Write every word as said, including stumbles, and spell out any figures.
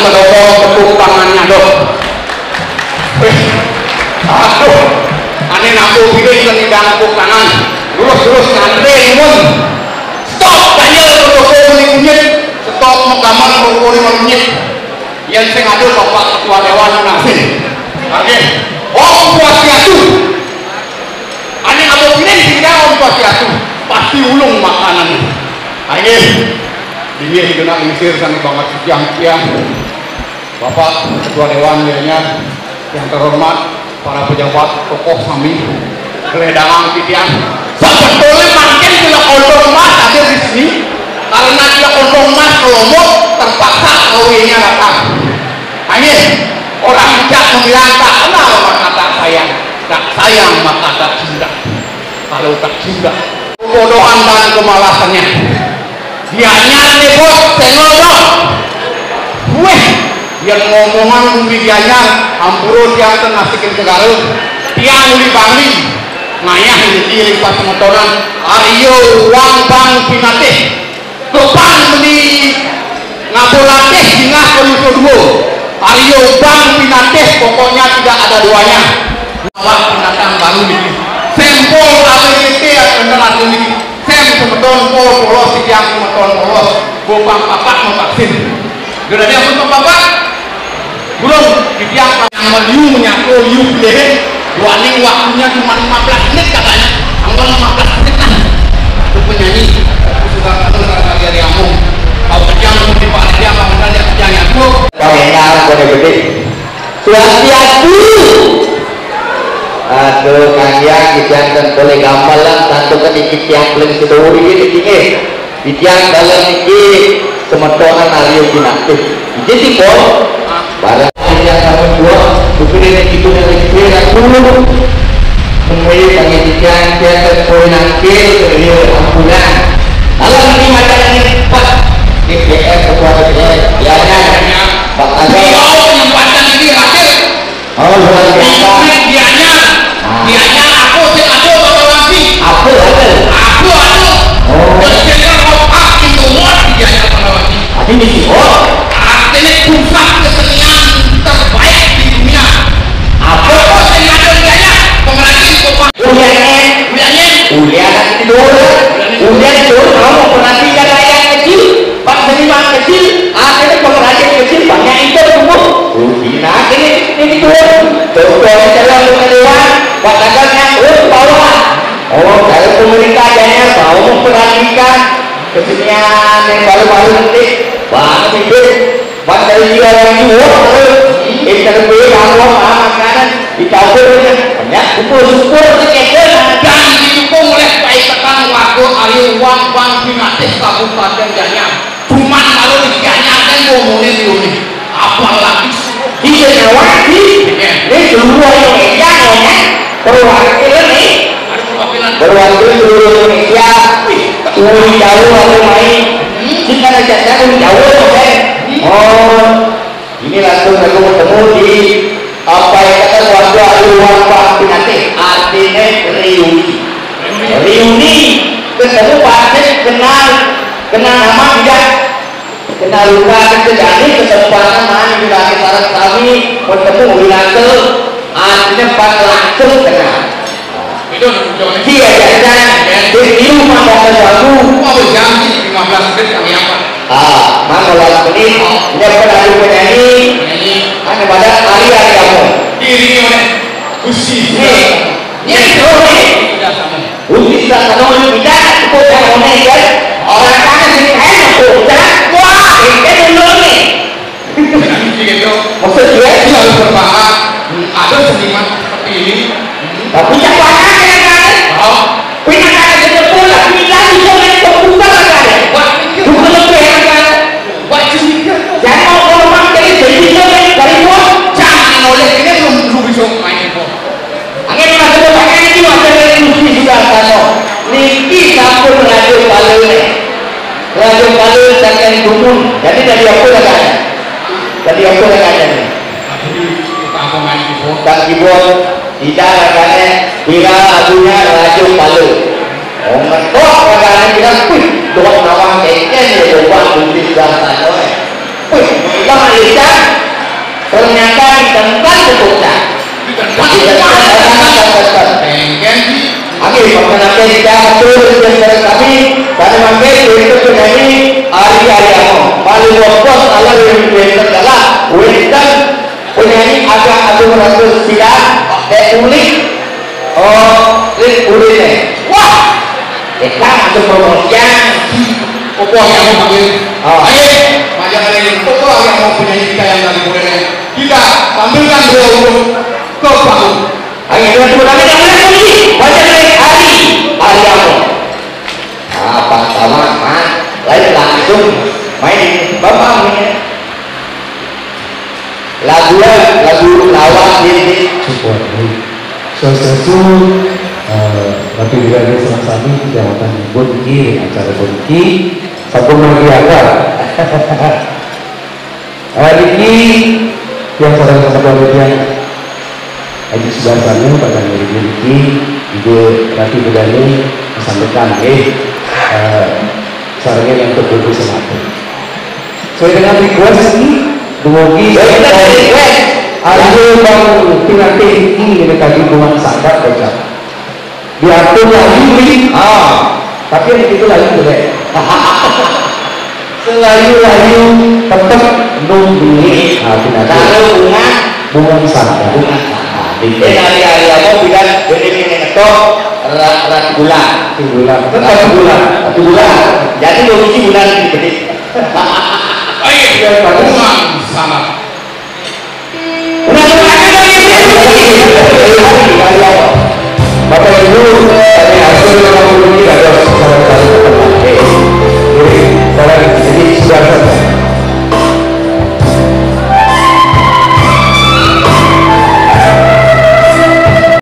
Tepuk tangannya dong. Wih, aduh, ane nampu piring dan tidak tepuk tangan. Lurus-lurus nyantri mun. Stop, tanya ke toko beli kunyit. Stop, menggambar toko beli kunyit. Yang sing ada Bapak Ketua Dewan Nasib. Oke. Om Swastiastu. Ane abo piring tidak Om Swastiastu. Pasti ulung makanan. Ayo. Ini kena ngisir sana banget siang-siang. Bapak Ketua Dewan Gianyar yang terhormat, para pejabat, tokoh sami, keledangan titian. Sebetulnya mangkin kena kondom mas ada di sini, karena dia kondom mas ke Lombok, terpaksa kawinnya datang. Hanya orang bijak membilang tak kenal maka tak sayang, tak sayang maka tak cinta. Kalau tak cinta, kebodohan dan kemalasannya. Gianyar nih bos, tengok dong. Weh, yang ngomongan bumi Gianyar, hampura tiang ten nasikin segala, tiang uli Bangli, ngayah niki lipat semetonan, Aryo Wang Bang Pinatih, kebang meni ngabolatih jingah ke Nusa Dua, Aryo Bang Pinatih, pokoknya tidak ada duanya. Awak pendatang baru niki. Sampel A B C T yang bener ada niki. Sem semeton pol polos, titiang semeton polos. Gopang papak mau vaksin. Sudah dia pun papak. Burung, titiang yang meliu menyatu liu pilih. Warning waktunya cuma lima belas menit katanya. Anggon lima belas menit lah. Itu penyanyi. Aku suka kalau kata dia diamung. Kau kerja mau di Pak Raja, mau kerja dia kerjanya tuh. Kau enak, kau gede. Swastiastu. Aduh, kang yang dijantan boleh gamelan, tantu kan ikit yang paling seduri ini tinggi. Dijantan dalam niki semetonan Aryo Pinatih. Jadi sih, Bos, barang yang sama dua, bukan ini itu yang lebih berat dulu. Mengwei bagi dijantan dan poin akhir, dia ampunan. Kalau ini macam ini, Pak, D P R, ketua D P R, ya, ya, Pak Tagar. Beliau menyempatkan diri hadir. Oh, luar biasa. Di Gianyar. Ah. Gianyar aku sing ado Banglawanti. Aku ada. Aku ado. Oh. The center of art in the world di Gianyar Banglawanti. Tadi misi, oh. Artinya pusat kesenian terbaik di dunia. Apa? Aku sing ado di Gianyar. Pemerhati kok. Uliannya. Uliannya. Ulian itu dulu. Ulian itu dulu. Kamu perhatikan ayah kecil. Pak seniman kecil, akhirnya pemerhatian kecil banyak itu tumbuh. Rugi nah ini, ini turun. Contohnya dalam kedewan, Pak Dagang yang turun ke bawah. Oh, kalau pemerintah adanya mau memperhatikan kesenian yang baru-baru nanti, banget itu. Pas dari dia orang jual, terus interview, kamu makanan, dicampur, banyak syukur-syukur, terus. Dan didukung oleh Pak Ikatan Wakil Aryo Wang Bang Pinatih Kabupaten Gianyar. Cuman kalau di Gianyar kan ngomongin dulu nih. Apalagi suruh. Iya, Jawa, di. Iya. Ini dulu yang India, ngomongnya. Perwakilan nih. Ada perwakilan. Perwakilan seluruh Indonesia. Wih. Uli Jawa, ada main. Hmm. Jika ada jatah, Uli Jawa, oke. Hmm. Oh. Ini langsung aku ketemu di apa yang kata waktu aku lupa pinate, artinya reuni. Reuni, ketemu pasti kenal, kenal nama tidak, kenal luka, kita jadi kesempatan mana kita sarang kami bertemu, bilang ke artinya pas langsung kenal. Iya, jangan. Di rumah kata suatu. Mau berjanji lima belas menit kami apa? Ah, mana lima belas menit? Dia pernah ada penyanyi. Penyanyi. Mana pada hari hari kamu? Diiringi oleh Gusti. Nih, ini terus nih. Gusti sudah tahu kita, kita mau nih kan. Orang sana sini, eh, mau jalan. Wah, ini dulu nih. Jadi gitu. Maksud gue itu harus berpaham. Ada seniman seperti ini. Tapi yang banyak yang kan? Oh. Pindah ke Jepun lah, pindah di sana yang terbuka lah kan? Bukan lebih yang kan? Jangan mau orang jadi jadi yang dari luar. Jangan oleh ini belum belum bisa main kok. Angin masuk angin itu ada yang mesti sudah sana. Niki sampun raja pala ni. Raja pala takkan gumun. Jadi tadi apa dah kan? Tadi apa dah kan? Tadi kita apa main keyboard? Tak keyboard. Tidak ragane, bila lagunya Raja Pala. Oh, ngetok ragane bilang, "Wih, dok nawang keken ya, coba tulis bahasa doang." Wih, kita Kita ternyata di tempat sebutnya. Di tempat sebutnya. Oke, makan apa kita betul dengan kami. Kami mampir untuk penyanyi Ari Ariamo. Paling bos ala yang wenten adalah wenten penyanyi agak agung ratus silat dek ulik. Oh, Rin Urin. Wah, kita masuk promosian. Apa yang mau panggil? Oh. Ayo, macam mana ini? Apa yang mau penyanyi kita yang dari Urin? Kita tampilkan dua untuk ke panggung. Ayo, kita tepuk tangan yang meriah sekali. Wajah dari Ari Ariamo. Apa sama, Mas? Lain langsung main bapak ini. Lagu, lagu lawas ini. Support, eh. Swastiastu, eh, Ratu Ida Ida Senang Sami, Kecamatan Bunki, acara Bunki, Sabun Margiaka. Eh, Diki, yang sareng sama keluarga yang Haji Sudartana, pada Diki, Ibu Ratu Bedani, sampaikan, eh, eh, sarengnya yang terkumpul semata. Sesuai dengan request ini, dumugi. Ya, kita request. Ayo, Bang, pinanti ini, ini tadi bunga sadar, baca. Diatur lagi, Wi. Ah, tapi yang itu lagi boleh. Selayu-layu tetep nunggu. Ah, pinanti. Kalau bunga, bunga sadar. Bunga sadar. Eh, hari-hari apa bilang, ini, ini ngetok, ra-, rat bulan. Bulan. Tetap bulan. Bulan. Jadi, lo uji bulan ini.